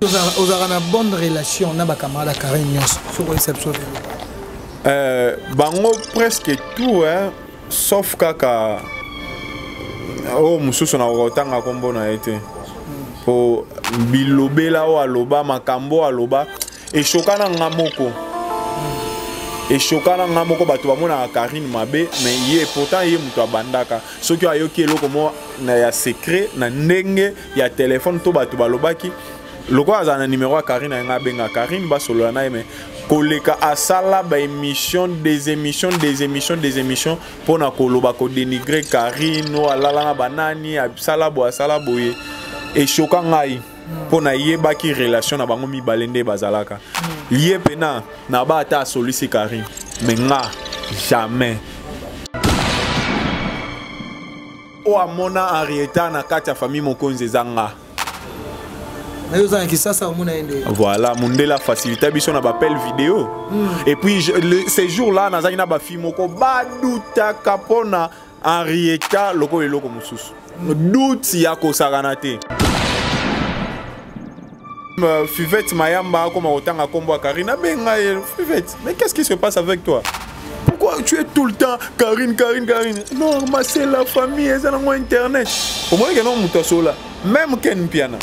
Ozalaka na bonne relation na bacamarade ya Karine nyonso, soki oyebisa biso? Bango presque tout, hein, sauf kaka oyo mosusu nakoka kotanga nkombo na ye te, po bilobela oyo aloba, makambo oyo aloba eshoka na nga moko, eshoka na nga moko. Bato bamonaka Karine mabe, mais ye pourtant ye moto abandaka. Soki ayoki eloko moko na ya secret na ndenge ya telefone to bato balobaki, lokola azala na numero ya Karine, ayenga abenga Karine, basolola na ye. Mais koleka asala baémission, des émissions, des émissions, des émissions mpona koloba, kodénigrer Karine, oyo alala na banani, asala boye, asala boye, eshoka ngai mpo nayebaki relation na bango mibale nde bazalaka. Ye mpena na ba ata asolisi Karine, mais nga jamais. Oyo amona Henrietta na kati ya famille Mokonzi eza nga. Nayo oza na Kisasa, omona ye nde? Voilà, mondele afacilita biso na baappel vidéo. Et puis ces jours là nazalaki na bafille moko badutaka mpona Henrietta lokola eloko mosusu. Doute ya kosakana te. Fivette Mayamba akoma kotanga kombo ya Karine, abenga ye: "Fivette, mais qu'est-ce qui se passe avec toi? Pourquoi tu es tout le temps Karine, Karine, Karine?" "Non, ma, c'est la famille, eza nango internet." Omoni ke no moto asola même Ken Mpiana,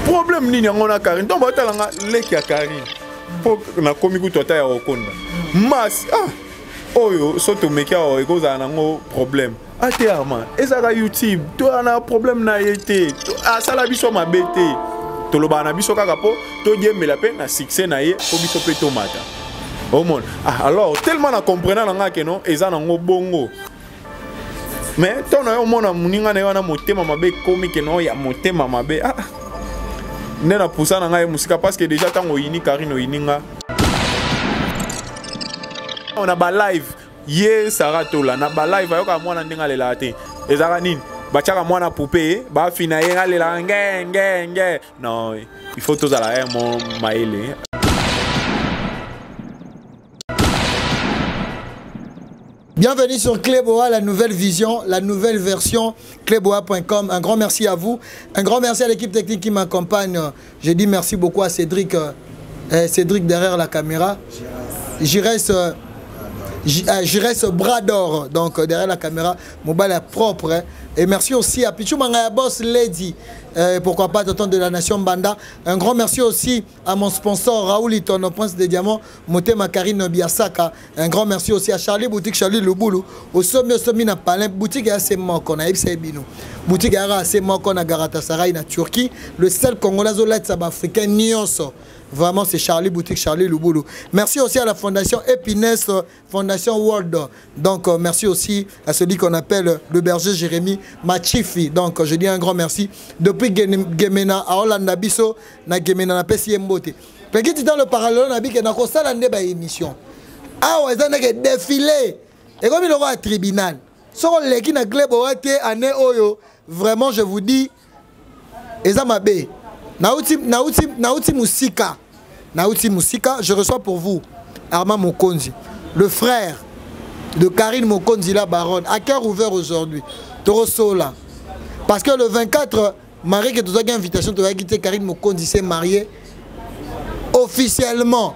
problème nini yango na Karine? Donc baotalanga leki ya Karine mpo nakomi kutu ata ya kokonda mas. Ah, oyo so tomeki awa, ekozala nango problème ate. Arma ezalaka YouTube, toya na problème na ye te, asala biso mabe te. Tolobaka na biso kaka mpo todiembela mpe na succès na ye, mpo biso mpe tomata. Omona, ah, alors tellement na comprena na nga ke non, eza nango bongo. Mais ntango na yo omona moninga na ye wana motema mabe ekomi ke no ya motema mabe, ah, nde na pusa na ngai ye mosika, parce que déjà ntango oyini Karine, oyini nga na balive. Ye Sara Tola na balive ayokaka mwana ndenge alelaka te. Ezalaka nini? Batiaka mwana poupée, bafina ye, alelaka nge nge nge. Non, il faut tozala ye mo mayele. Bienvenue sur Cléboa, la nouvelle vision, la nouvelle version, cléboa.com. Un grand merci à vous. Un grand merci à l'équipe technique qui m'accompagne. Je dis merci beaucoup à Cédric, Cédric derrière la caméra. Jires, Jires Bras d'Or, donc derrière la caméra, mobile est propre, hein. Et merci aussi à Pichou Mangaya Boss Lady, pourquoi pas Tonton de la Nation Banda. Un grand merci aussi à mon sponsor Raoul Itono, Prince des Diamants, Motema Karine Biasaka. Un grand merci aussi à Charlie Boutique, Charlie Lubulu, au sommet, au sommet, na Palin, boutique est assez moko, na Ipsa Bino. Boutique est assez moko na Galatasaray, na Turquie. Le seul Congolais au africain, nyonso. Vraiment, c'est Charlie Boutique, Charlie Lubulu. Merci aussi à la Fondation Épinès, Fondation World. Donc, merci aussi à celui qu'on appelle le berger Jérémy Machifi. Donc, je dis un grand merci. Depuis Gemena, à Hollanda Biso, na Gemena, na Pessi Mbote. Petit dans le parallèle, na bike na kosala nde ba émission. Awa eza ndenge défilé. Ekomi lokola tribunal. Soko leki na Glebo te année oyo, vraiment je vous dis eza mabe. Nauti nauti nauti musika. Nauti musika, je reçois pour vous Armand Mokonzi, le frère de Karine Mokonzi la baronne, à cœur ouvert aujourd'hui. Torosola. Parce que le 24 Marie que tozwaki invitation, tozalaki te. Karine Mokonzi s'est mariée officiellement.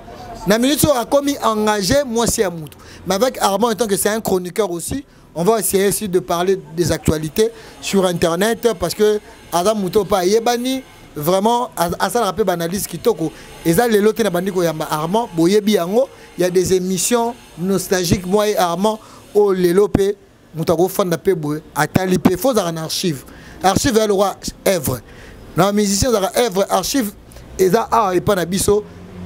Na minute oyo akomi engagé, mwasi ya mutu. Mais avec Armand, en tant que c'est un chroniqueur aussi, on va essayer aussi de parler des actualités sur internet, parce que aza moto pa ayebani vraiment, asalaka mpe baanalyse kitoko. Eza lelo te na bandi koyamba Armand, boyebi yango. Il y a des émissions nostalgiques, moi et Armand, oyo lelo mpe moto akofanda mpe boye atali mpe. Fo ozalaka na archive. Archive ya lokwa œuvre na musicien, ezalaka œuvre. Archive eza awa epa na biso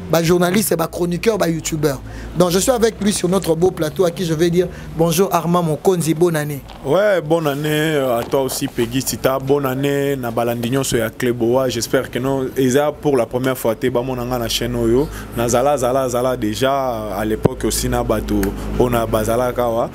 bajournaliste, bachroniqueur, bayoutubeur. Donc je suis avec lui sur notre beau plateau, à qui je vais dire bonjour. Armand Mokonzi, bonne année. Ouais, bonne année à toi aussi, Peggy Tita. Bonne année na balandi nyonso ya Cléboa. J'espère que non, eza pour la première fois te bamona nga na chaîne oyo. Nazala zala zala déjà à l'époque aussi na bato ona bazala kawa.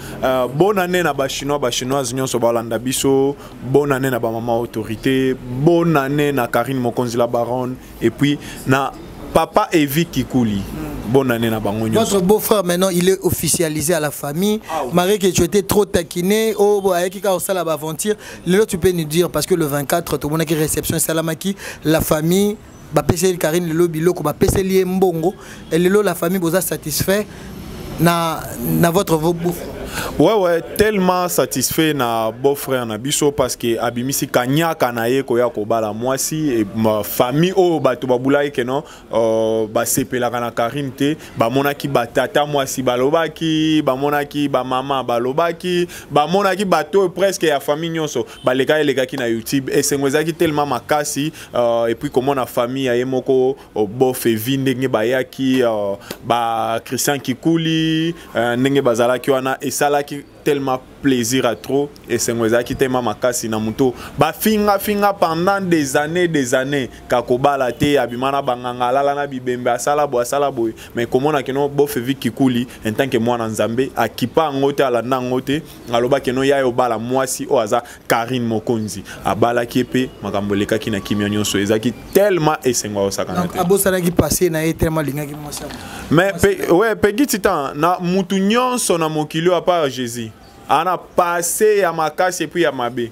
Bonne année na ba chinois, ba chinoise nyonso balanda biso. Bonne année na ba maman autorité. Bonne année na Karine Mokonzi la baronne et puis na papa Evi Kikuli. Bonne année na bango nyonso. Votre beau-frère, maintenant, il est officialisé à la famille. Ah, oui. Marie, que tu étais trop taquiné, oh, bon, avec qui ça l'aventure. Lelo, tu peux nous dire, parce que le 24, tout le monde a réception salamaki, la famille. Bapeseli Karine lelo biloko, bapeseli ye mbongo. Et lelo la famille boza satisfait na votre beau-frère. Ouais, tellement satisfait na beau-frère na biso parce que abimisi kanyaka na ye koya kobala mwasi et ma famille oyo bato babulaki ke non, basepelaka na Karine te. Bamonaki batata mwasi balobaki, bamonaki bamama balobaki, bamonaki bato oyo presque ya famille nyonso baleka elekaki na YouTube. Esengo ezalaki tellement makasi, et puis komona famille ya ye moko bof evi ndenge bayaki, ba Christian Kikuli, ndenge bazalaki wana, esalaki tellement plaisir à trop. Esengo ezalaki tellement makasi na moto bafingafinga pendant des années, des années, kakobala te, abima na banganga, alala na bibembe, asala boye, asala boye. Mais komona que non, bof evi Kikuli en tant que mwana Nzambe, akipa yango te, alanda yango te, alobaki no ya obala mwasi oyo aza Karine Mokonzi. Abalaki ye mpe makambo elekaki na kimia nyonso. Ezalaki tellement esengo akosakana Donc te. Abosanaki passé na ye tellement alingaki mwasi ya Mais ouais, Peggy Titan, na mutu nyonso na mokili oyo à part Jésus ana passé ya makasi et puis ya mabe.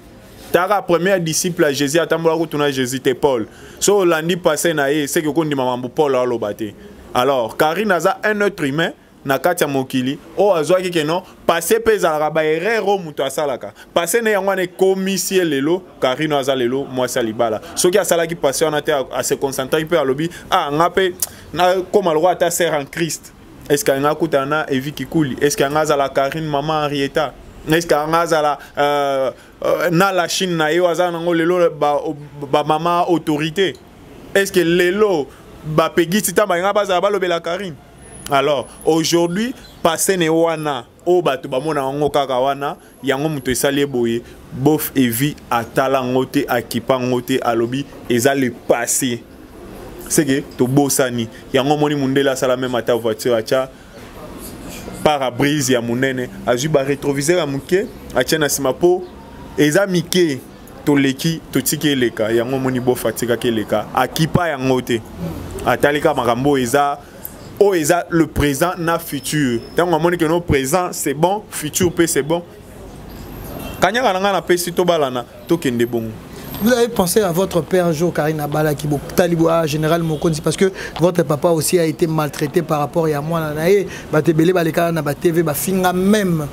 Taka premier disciple ya Jésus atambola kotuna Jésus te, Paul. So olandi passé na ye, c'est que kondima mambo Paul aloba te. Alors Karine aza un être humain na kati ya mokili oyo azwaki que non, passé mpe ezalaka baerreur oyo moto asalaka. Passé na yango wana ekomisi ye lelo Karine oyo aza lelo mwasi ya libala. Soki asalaki passé wana te, ase concentraki mpe alobi: ah, nga mpe nakóma lokola ata sœur en Christ. Est ce que anga akutana na Evi Kikuli? Est ce que anga azala Karine mama Henrietta? Est ce que anga azala na la Chine na ye oyo aza nango lelo bamama ba autorité? Est ce que lelo bapegisi ntango balinga bazala balobela Karine? Alors aujourd'hui, passé ne wana oyo bato bamona yango kaka wana, yango moto esali ye boye. Bof evi atala yango te, akipa yango te, alobi eza le passé, c'est que tobosani yango. Omoni mundele asala même ata voiture, atya pare-brise ya monene, azwi barétroviseur ya moke, atia na nsima mpo eza mike, toleki, totiki eleka. Yango omoni bof atikaki eleka, akipa yango te, atali kaka makambo oyo eza, oyo eza le présent na futur. Ntango amoni que non, présent c'est bon, futur mpe c'est bon, kanyaka na ngai napesi, tobalana, tokende bongo. Vous avez pensé à votre père un jour, Karine abalaki, Taliboa, Général Mokonzi, parce que votre papa aussi a été maltraité par rapport à moi, na ye, bato ebele baleka na ba TV, ba finga même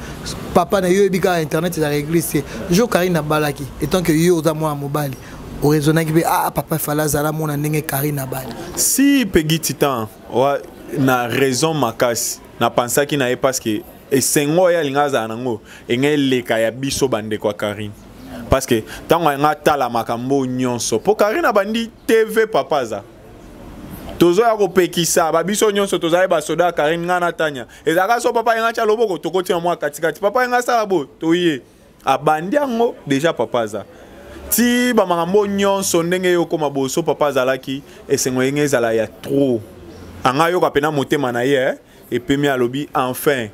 papa na yo bika internet eza réglé. Jour Karine abalaki, étant que yo oza mwana mobali, oraisonnaki mpe: ah, papa fala azala mona ndenge Karine abali? Si, Peggy Titan, wa, na raison makasi napansaki na ye parce que esengo oyo alinga azala nango engai eleka ya biso bandeko ya Karine, parce que ntango alinga atala makambo nyonso mpo Karine abandi TV, papa aza tozoya kopekisa babiso nyonso tozali basoda ya Karine. Ngai na Tanya ezalaka so papa yenga tya loboko, tokotia mwa katikati, papa yenga asala boye, toye abandi yango déjà. Papa aza ti bamakambo nyonso ndenge ye okóma boso, papa azalaki esengo yenge ezala ya trop. Anga ayoka mpena motema na ye, eh? Epemi, alobi enfin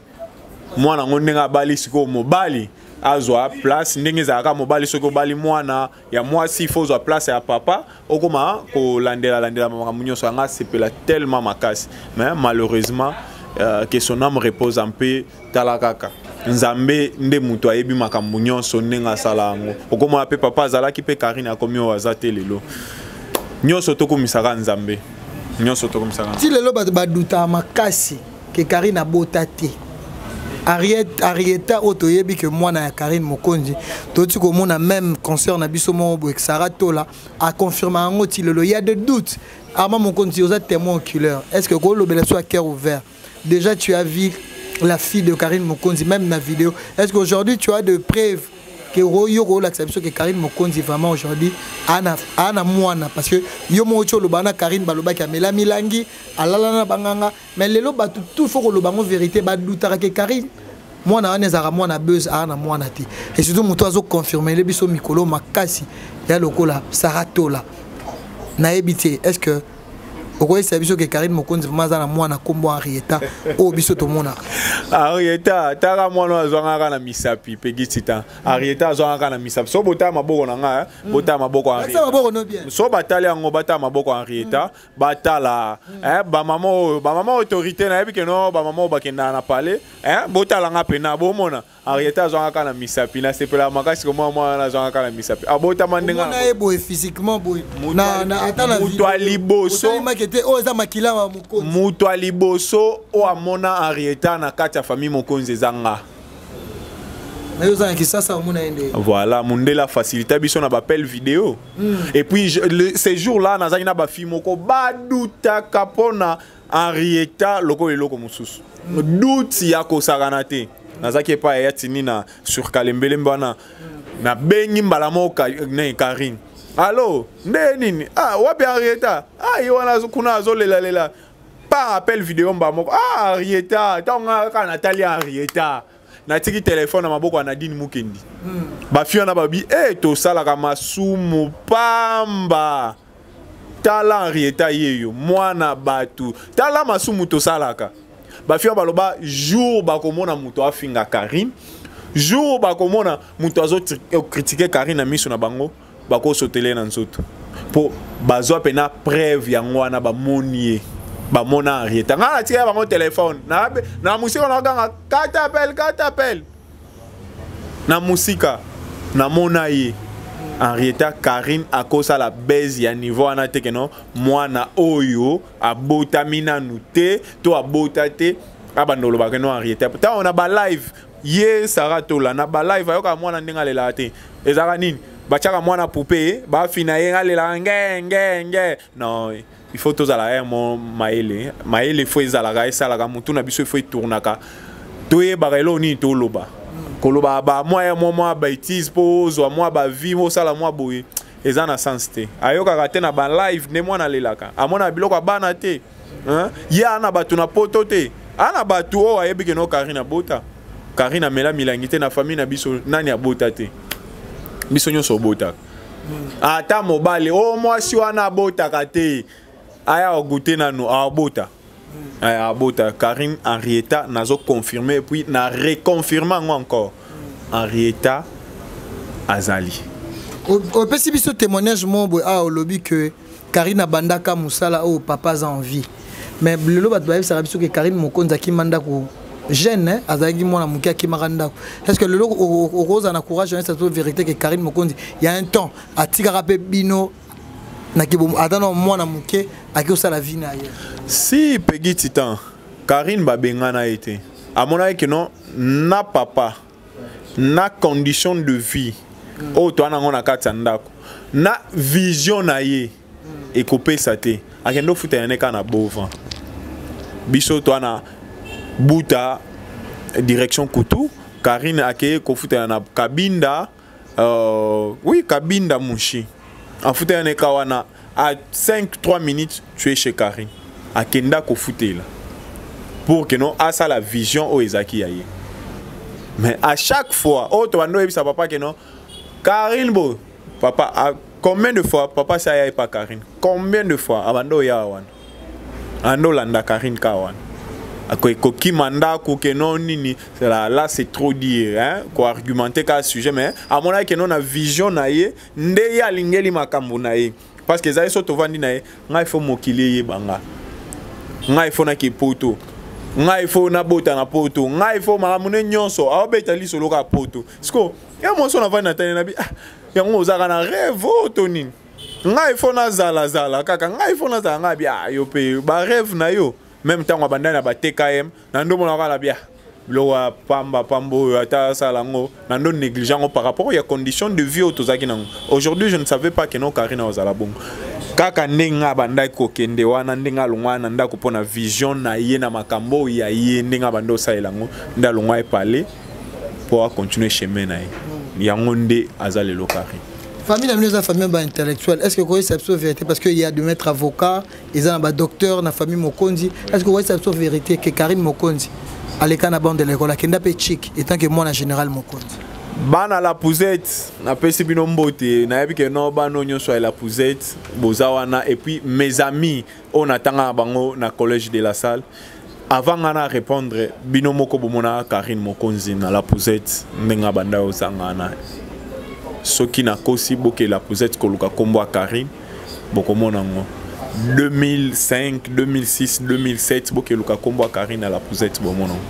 mwana yango ndenge abali sikoyo mobali azwa place ndenge ezalaka mobali. Soki obali mwana ya mwasi, fo ozwa place ya papa, okóma kolandela-landela makambo nyonso. Yanga asepela tellement makasi, mais malheureusement, que son âme repose en paix. Tala kaka Nzambe nde moto ayebi makambo nyonso ndenge asala yango. Okomona mpe papa azalaki mpe Karine akomi oyo aza te lelo. Nyonso tokomisaka Nzambe, nyonso tokomisaka. Ti lelo bato badutaka makasi que Karine abota te. Arieta oyo toyebi que mwana ya Karine Mokonzi, toti komona même concert na biso moko boye, Sara Tola aconfirme yango. Ti lelo y a de doute. Armand Mokonzi, oza témoin oculaire, est ce que kolobela so à cœur ouvert? Déjà tu as vu la fille de Karine Mokonzi même na vidéo. Est ce qu'aujourd'hui tu as de preuves que yo kolakisa biso que Karine Mokonzi vraiment aujourd'hui ana mwana? Parce que yo moko ti oloba na Karine, balobaki amela milangi, alala na banganga, mais lelo bato tout faut koloba yango vérité, badutaka que Karine mwana wana ezalaka mwana buzz, aa na mwana te. Et surtout moto azoconfirmele biso mikolo makasi ya lokola Sara Tola, nayebi te, est ce que Okoyebisa biso ke Karine Mokonzi vraiment aza na mwana nkombo Henrietta oyo biso tomonaka? Henrietta, taka mwana oyo azwangaka kaka na misapi. Pegi Titan, Henrietta azwangaka kaka na misapi. So botala maboko na ngai, botala maboko ya Lakisa maboko no bien. So batali yango, batala maboko ya Henrietta, batala bamama oyo, bamama autorité. Nayebi ke no, bamama oyo bakendaka na palais, botala nga pena, bomona Henrietta azwanga kaka na misapi. Nasepelaka makasi komona mwana wana azwanga kaka na misapi, abotama ndenge Omona ye boye physiquement boye ata na Moto ya liboso. Otalimaki te oyo eza makila ya mokonzi? Moto ya liboso oyo amona Henrietta na kati ya famille Mokonzi eza nga. Na yo oza na Kisasa, omona ye nde? Voilà, mondele afacilita biso na baappel vidéo. Et puis ces jours là nazalaki na bafille moko badutaka mpona Henrietta lokola eloko mosusu. Doute ya kosakana te. Nazalaki epai ya tini na sur Kalembelembe wana, nabengi mbala moko ne Karine: "Allo, nde nini? Ah, wapi Henrietta?" "Ah, ye wana kuna azolelalela." Par appel vidéo, mbala moko: "Ah, Henrietta!" Ntango nga kaka natali Henrietta, natiki telefone na maboko ya Nadine Mukendi. Bafi wana babi e tosalaka masumu pamba. Tala Henrietta yeyo, mwana bato, tala masumu tosalaka. Bafi wana baloba jour bakomona moto afinga Karine, jour bakomona moto azocritiquer Karine na miso na bango, bakosotele na nzoto, mpo bazwa mpena preuve yango wana. Bamoni ye, bamona Henrietta. Ngai natikela bango telefone na mosika, nakoganga: "Kata appel, kata appel!" Na mosika namona ye Henrietta. Karine akosala base ya niveau wana te, keno mwana oyo abotami nanu te to abota te, abanda olobaka no Henrietta. Ntango na balive ye Sara Tola na balive, ayokaka mwana ndenge alelaka te. Ezalaka nini? Batiaka mwana poupée, bafina ye, alelaka nge nge nge. Non, il faut tozala ye mo mayele. Mayele faut ezalaka, esalaka motu na biso, il faut etournaka, toyebaka eloko nini toloba. Koloba ba mwa ya mwa bêtise mpo ozwa mwa bavie, osala mwa boye, eza na sens te. Ayokaka te na balive nde mwana alelaka, amona biloko ya bana te. Ye ana bato na poto te, ana bato oyo ayebi ke no Karine abota. Karine amela milangi te. Na famille na biso, nani abota te? Biso nyonso obotaka. Ata mobali oyo mwasi wana abotaka te, aya ogute nanu abota. Abota Karine Henrietta, nazo confirmer et puis na reconfirmer yango encore, Henrietta azali. Opesi biso témoignage moko boye awa, olobi ke Karine abandaka mosala oyo papa aza en vie. Mais lelo bato bayebisaka biso ke Karine Mokonzi akima ndako jeune, azalaki mwana moke, akimaka ndako. Est ce que lelo okozala na courage oyebisa biso vérité ke Karine Mokonzi ya un temps atikaka mpe bino ata na mwana moke, aki kosala vie na ye? Si, Pegi Titan, Karine babengana ye te. Amonaki keno na papa na condition de vie oyo toa nango na kati ya ndako, na vision na ye ekopesa te. Akende ofuta yane kaka na bovan. Biso toa na Buta, direction Kutu. Karine akeye kofutela na Kabinda, oui, Kabinda Mushi. Afuta yane ka wana, à 5 3 minutes tu es chez Karine. Akenda kofutela pour que non asala vision oyo ezalaki ya ye. Mais à chaque fois oyo tobanda oyebisa papa ke non, Karine bo papa a, combien de fois papa si aya epa Karine? Combien de fois abanda oya wana, anda olanda Karine ka wana kokima ndako ke non nini? Là, là c'est trop dire, hein, koargumenter ka sujet. Mais amonaki ke non, na vision na ye nde ye alingeli makambo na ye, parce que ezali so tovandi na ye: "Ngai faut mokili eyeba nga, ngai faut nake poto, ngai faut nabota na poto, ngai faut makambo ne nyonso." Aobeta lisolo kaka poto. Siko ya moso navandi na tani na bi: "Ah, yango ozalaka na rêve oyo to nini? Ngai faut nazalazala kaka, ngai faut nazala." Ngai bi: "Ah, yo mpe barêve na yo." Même ntango abandani na ba TKM, na ndo monaka na bia biloko ya pamba pamba oyo, ata asala yango na ndo néglige yango par rapport ya condition de vie oyo tozalaki nango. Aujourd'hui, je ne savais pas ke no Karine ozala bongo. Kaka ndenge abandaki kokende wana, ndenge alongwa na ndako mpo na vision na ye, na makambo oyo ya ye, ndenge abandi osalela yango, nde alongwa epale mpo acontinue chemin na ye. Yango nde aza lelo Karine. Famille na bino eza famille baintellectuel. Est ce que koyebisa biso vérité, parce que il y a de maître avocat, eza na badocteur na famille Mokonzi, est ce que koyebisa biso vérité ke Karine Mokonzi aleka na bande de l'école, akenda mpe chik, étant que mwana général Mokonzi? Bana La Poussette, napesi bino mbote. Nayebi ke no bana nyonso ya La Poussette boza wana. Et puis mes amis oyo natanga na bango na Collège de la Salle. Avant nga na répondre, bino moko bomona Karine Mokonzi na La Poussette ndenge abanda ozanga na. Soki nakosi, boke La Poussette koluka kombo ya Karine, bokomona yango. 2005, 2006, 2007, bokeluka kombo ya Karine na La Poussette, bomona yango.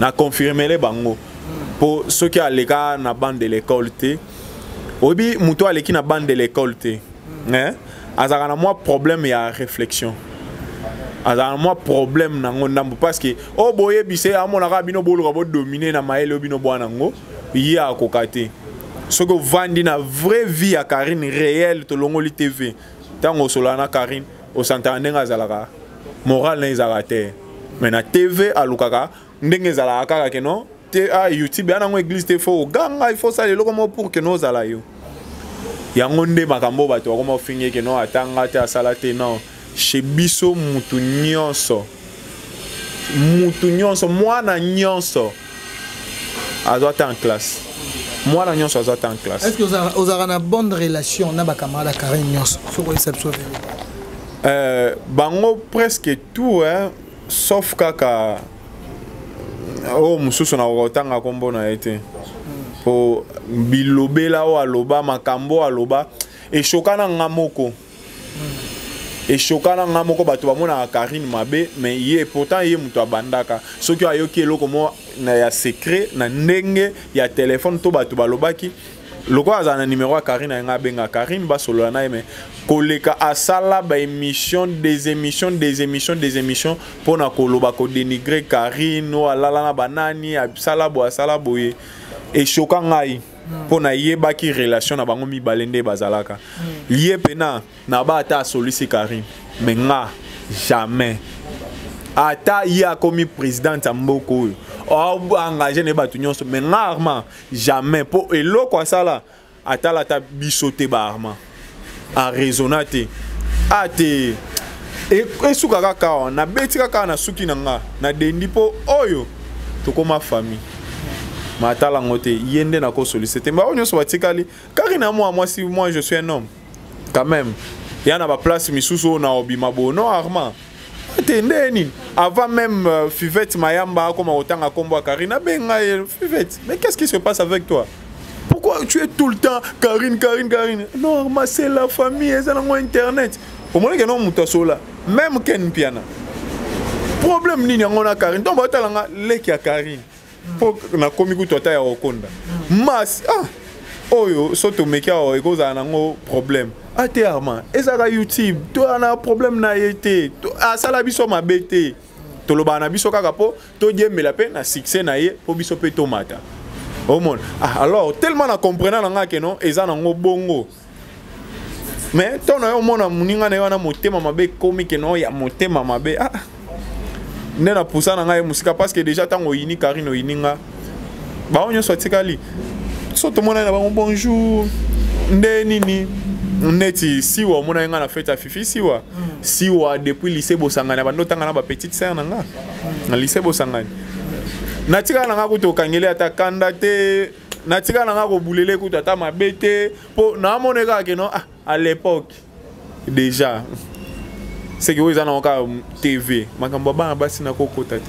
Na confirmele bango mpo soki aleka na bande de l'école te, oyebi moto aleki na bande de l'école te, eh? Azalaka na mwa problème ya réflexion, azalaka na mwa problème nango ndambo, parce que oyo boyebisa ye, amonaka bino boluka bodomine na mayele oyo bino bwana yango, ye akoka te. Soki ovandi na vraie vie ya Karine réelle, tolongoli TV, ntango osolaka na Karine, osantaka ndenge azalaka, moral na ezalaka te. Mais na TV alukaka ndenge ezalaka kaka ke non te, ah, YouTube ya nango église te, faut oganga, il faut osala eloko moko pour ke no ozala yo. Yango nde makambo oyo bato bakoma ofingi ke non, atanga te, asala te. Non, chez biso mutu nyonso, mutu nyonso, mwana nyonso azwa ta en classe, mwana nyonso azwa ta en classe. Est ce que ozalaka na bonne relation na bacamarade ya Karine nyonso, soki oyebisa biso vérité? Bango presque tout, hein, sauf kaka oyo mosusu nakoka kotanga nkombo na ye te, po bilobela oyo aloba, makambo oyo aloba eshoka na nga moko, eshoka na nga moko. Bato bamonaka Karine mabe, mais ye pourtant ye moto abandaka. Soki ayoki eloko moko na ya secret na ndenge ya telefone to bato balobaki, lokola azala na numero ya Karine, ayenga abenga Karine, basolola na ye. Mais koleka asala baémission, des émissions, des émissions, des émissions mpona koloba, kodénigre Karine, oyo alala na banani, asala boye, asala boye, eshoka ngai mpo nayebaki relation na bango mibale nde bazalaka. Ye mpena na ba ata asolisi Karine, mais nga jamais. Ata ye akomi présidente ya mboka oyo, engage na ye bato nyonso, mais nga Armand, jamais, mpo eloko asala, atala ata biso te. Baarmand araisonna te, ate esuka kaka awa. Nabeti kaka na suki na nga, nadendi mpo oyo tokóma famille, ma atala yango te. Ye nde nakosolise te. Bao nyonso batikali, Karine mwa mwasi, moi je suis un homme quand même. Ya na baplace misusu oyo na obima boye, non Armand te. Nde nini, avant même Fivette Mayamba akoma kotanga nkombo ya Karine, abenga ye: "Fivette, mais qu'est-ce qui se passe avec toi? Pourquoi tu es tout le temps Karine, Karine, Karine?" "Non Armand, c'est la famille, eza nango internet." Omoni ke no moto asola même Ken Piana, problème nini yango na Karine? Ntongo baotalanga leki ya Karine, mpo nakomi kutu ata ya kokonda mas, ah, oyo so tomeki awa, ekozala nango problème. Ate Armand, ezalaka YouTube, toya na problème na ye te, asala biso mabe te. Tolobaka na biso kaka mpo todiembela mpe na succès na ye, mpo biso mpe tomata. Omona, ah, alors tellement na comprena na nga ke non, eza nango bongo. Mais ntango na yo omona moninga na ye wana motema mabe ekomi ke non, ya motema mabe, ah, nde na pusa na ngai ye mosika, parce que déjà ntango oyini Karine, oyini nga. Bango nyonso atikali, so tomonani na bango, bonjour, nde nini. Neti Siwa, omonaki nga na fete ya Fifi Siwa. Siwa depuis lycée Bosangani, abandi otanga na bapetite sœur na nga na lycée Bosangani. Natikala na nga kutu okangeli ata kanda te, natikala na nga kobulele kutu ata mabe te, mpo naamona kaka ke non, ah, à l'époque déjà seke oyo eza nango kaka TV, makambo ya bana basi nakokota te.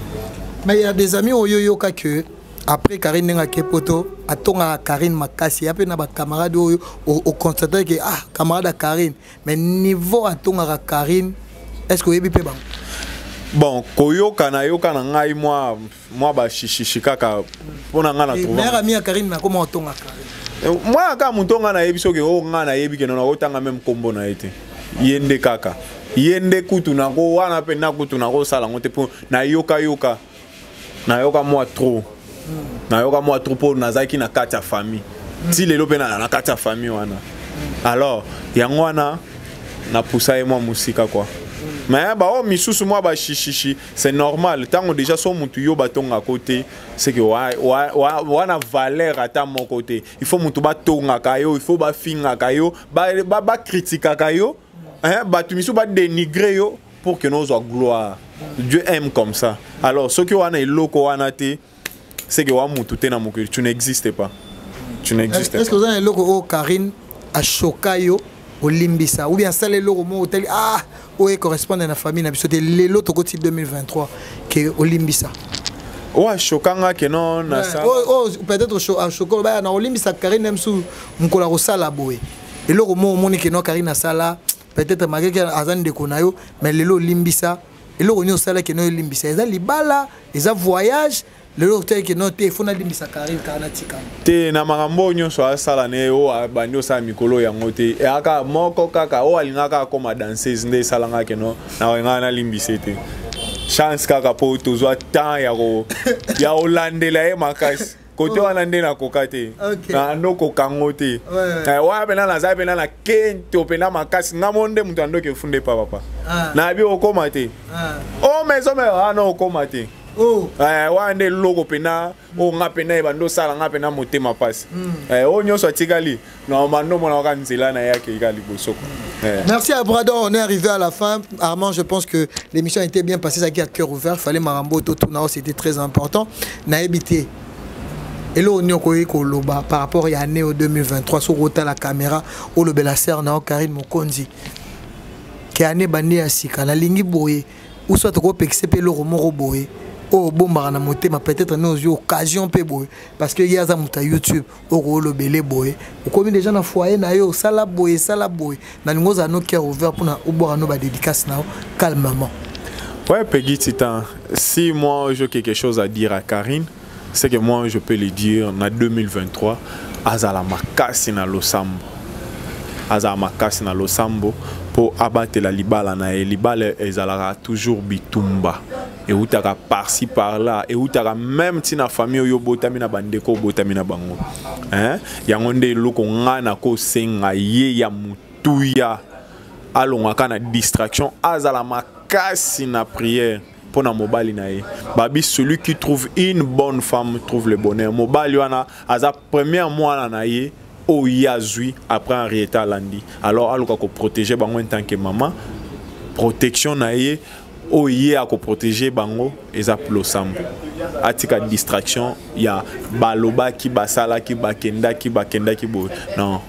Mais il y a des amis oyo yoka que après Karine ndenge ake poto, atongaka Karine makasi ya mpe na bacamarade oyo oconstate ke ah, camarade ya Karine, mais niveau atongaka Karine, est ce que oyebi mpe bango? Bon, koyoka nayoka na ngai mwa bashishishi kaka mpo na ngai na meilleur ami ya Karine nakoma otonga Karine. Mwana kaka moto ngai nayebi, soki oyo ngai nayebi ke nakotanga même nkombo na ye te. Ye nde kaka, ye nde kutu nako wana mpe na kutu nakosala yango te, mpo nayokayoka, nayoka mwa trop, nayoka mwa trop, mpo nazalaki na kati ya famille ti lelo mpe na kati ya famille wana. Alors yango wana napusa ye mwa mosika quoi. Mais bao misusu mwa bashishishi, c'est normal. Ntango déjà so motu yo batongako te, c'est que wana valeur ata moko te. Il faut motu batongaka yo, il faut bafingaka yo, bakritikaka yo, bato misusu badénigre yo pour que nozwa gloire. Dieu aime comme ça. Alors soki wana eloko wana te, c'est que wa mutu te na mokili, tu n'existes pas. Tu n'existes. Est-ce que oza na eloko oyo Karine achoka yo olimbisa, ou bien asala eloko moko otali, ah, oyo ecorrespondre na famille na biso te, lelo tokoti 2023, ke olimbisa? Oyo ashokanga ke non, nasala Oyo peut-être ashoka, baya na olimbisa Karine mosusu mokolo akosala boye, eloko moko omoni ke no, Karine asala, peut-être malgré ke aza ndeko na yo, mais lelo olimbisa. Eloko nini osalaki no olimbisa? Eza libala, eza voyage, lelo otali ke no te, faut nalimbisa Karine kaka natika? Te, na makambo oyo nyonso asala ne, oyo abandi osala mikolo yango te, eyaka moko kaka oyo alingaka akoma danseuse nde esalanga ke no, nalingaka nalimbisa te. Chance kaka mpo tozwa temps ya kolandela ye makasi kote wana nde nakoka te, nandokoka ngo te. Wana mpena naza mpena na kento mpena makasi, nga mo nde moto andoki efunde pa papa nayebi okóma te o maison me wana okóma te. Wana nde eloko mpena oyo nga mpena ebandi osala nga mpena motema mpasi. Oyo nyonso atikali normalement omona kaka nzela na ye akei kaka liboso quoi. Merci à Bradon, on est arrivé à la fin. Armand, je pense que l'émission a été bien passée, ça qui a cœur ouvert, fallait marambo tout c'était très important. Nayebi te. Eloko nini okoki koloba par rapport ya année 2023, soki otala caméra, olobela sœur na yo Karine Mokonzi ke année bandi ya sika, nalingi boye, ou soit okopekisa mpe eloko moko boye oyo obombaka na motema, peut-être ne ozwi occasion mpe boye, parce que ye aza moto ya YouTube, okoolobele boye, okomi déjà na foyer na yo, osala boye, esala boye, nalingi ozala no cœur ouvert mpona obwaka no badédicace na yo calmement. Ouais, Peggy Titan, si moi j'ai quelque chose à dire à Karine, c'est que moi je peux le dire, en 2023, azala makasi na losambo. Azala makasi na losambo po abatela libala na ye. Libala ezalaka toujours bitumba. Eutaka par-ci par-là, eutaka même ntina famille oyo obotami na bandeko obotami na bango. Hein? Yango nde eloko nga na kosenga ye ya mutuya, alongaka na distraction, azala makasi na prière mpo na mobali na ye. Babi, celui qui trouve une bonne femme trouve le bonheur. Mobali wana aza première mwana na ye oyo ye azwi après Henrietta alandi. Alors aluka koprotéger bango en tant que mama, protection na ye oyo ye akoprotéger bango eza losambo. Atika distraction ya balobaki, basalaki, bakendaki, bakendaki boye, non,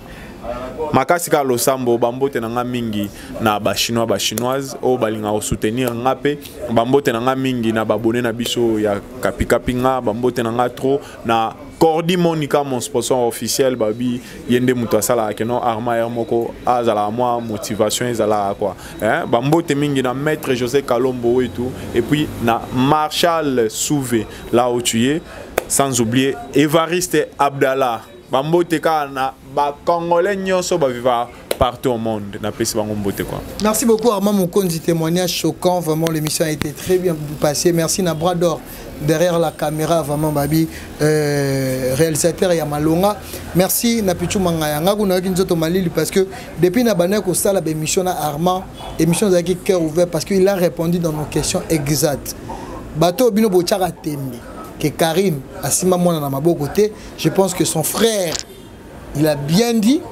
makasi kaka losambo. Bambote na nga mingi na Bachinois, Bachinoise oyo balingaka kosoutenir nga, mpe bambote na nga mingi na babone na biso ya Kapikapi. Nga bambote na nga trop na Cordi Monica, mon sponsor officiel. Babi ye nde moto asalaka keno Arma air moko azalaka mwa motivation ezalaka quoi, hein? Bambote mingi na maître José Kalombo et tout, et puis na Marshal Souvé là où tu es, sans oublier Évariste Abdallah. Bambote kaka na Bacongolais nyonso baviva partout au monde, napesi bango mbote quoi. Merci beaucoup Armand Mokonzi, témoignage choquant, vraiment l'émission a été très bien passée. Merci na Bras d'Or derrière la caméra, vraiment babi réalisateur ya malonga. Merci na Pichu Mangaya nga kuna nzoto malili, parce que depuis na bana ko sala ba émission na Armand, émission ezalaki cœur ouvert, parce qu'il a répondu dans nos questions exactes. Bato bino botiaka tembe que Karine asimba mwana na maboko te, je pense que son frère, il a bien dit.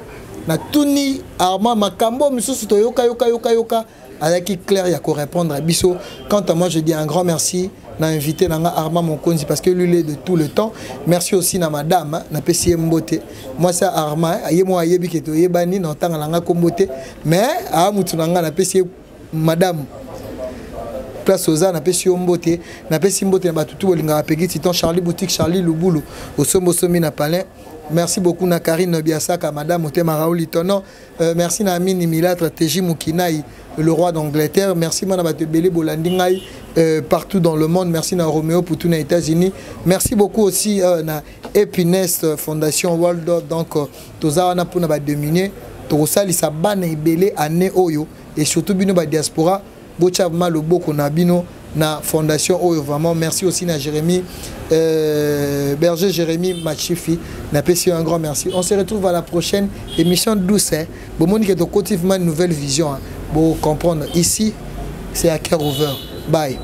Natuni Armand makambo misusu toyoka yoka yoka yoka, azalaki clair ya korépondre à biso. Quant à moi, je dis un grand merci na invité na nga Armand Mokonzi, parce que lui, il est de tout le temps. Merci aussi na madame, napesi ye mbote, mwasi ya Armand. Ye mo ayebi ke toyebani na ntanga na nga kombo te, mais aa mutu na nga, napesi ye, madame, place oza, napesi yo mbote. Napesi mbote na bato tu bolingaka Pegi Titan, Charlie Boutique, Charlie Lubulu, osombi osombi na palin. Merci beaucoup na Karine Biasaka, madame Otema Raoul Tono. Merci na Amini Milatre, TJ Mukinai, le roi d'Angleterre. Merci mana bato ebele bolandi ngai partout dans le monde. Merci na Roméo Poutou na États-Unis. Merci beaucoup aussi na Epines Fondation World. Donc toza wana mpona badémunis, tokosalisa bana ebele année oyo, et surtout bino ba diaspora, botia vraiment loboko na bino na fondation oyo, vraiment. Merci aussi na Jérémy Berger, Jérémy Machifi, napesi un grand merci. On se retrouve à la prochaine émission douce, hein. Bomoni ke tokoti vraiment une nouvelle vision, hein. Bo comprendre, ici c'est à cœur ouvert. Bye.